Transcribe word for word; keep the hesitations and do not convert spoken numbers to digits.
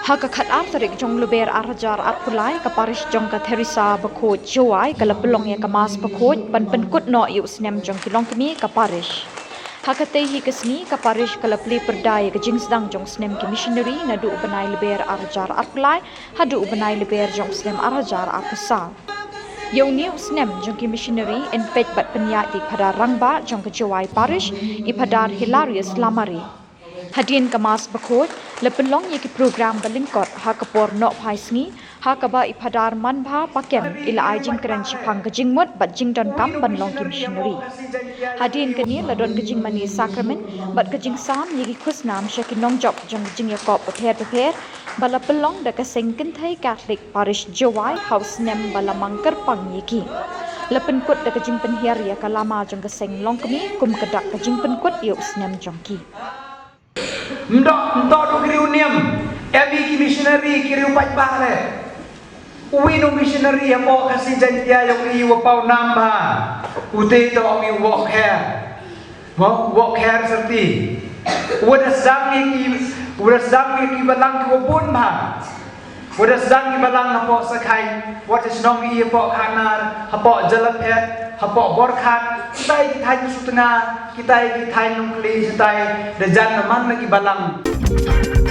Ha ka khatar tarik jong Lber ar hajar arphew lai, ka parish jong ka Theresa Bakhuid Jowai ka la pynlong ïa ka mass bakhuid ban pynkut noh ïa u snem jong ki longkmie ka parish. Ha katei hi ka sngi ka parish ka la plie pyrda ïa ka jingsdang jong u snem ki missionary naduh u bnai Lber ar hajar arphew lai haduh u bnai Lber jong u snem ar hajar arphew saw. Ïa une u snem jong ki missionary yn peit bad pynïaid da i Phadar Rangbah jong ka Jowai Parish, i Phadar Hilarius Lamare. Hadien ka mass bakhuid la pynlong ïa ki program ba lyngkot ha ka por nohphai sngi, ha kaba i Phadar Manbha Pakem i la ai jingkren shaphang ka jingmut bad jingdonkam ban long ki missionary. Hadien kane la don ka jingmane sakramen bad ka jingsam ïa ki khusnam sha ki nongjop jong ka jingïakop bapher bapher ba la pynlong da ka seng kynthei Catholic Parish Jowai ha u snem ba la mang kyrpang ïa ki. La pynkut da ka jingpynhiar ïa ka lama jong ka seng longkmie kum ka dak ka jingpynkut ïa u snem jong ki. Mdok mtok du kriu niam, em i ki missionary ki riu paidbah le. Uwi nu missionary hapoh Khasi Jaiñtia ïong i wa paw nam bha. Ute to ong i wok her. Mo wok her serti. Wa da sdang i ki, wa da sdang i ki balang ki wa bun bha. Wa da sdang i balang hapoh Sakhai, wa da shnong i hapoh Khanar, hapoh Jalaphet, hapoh Borkhat, kitai ki thaiñ Sutnga, kitai ki thaiñ Nongkli, kitai da jan na man na ki balang.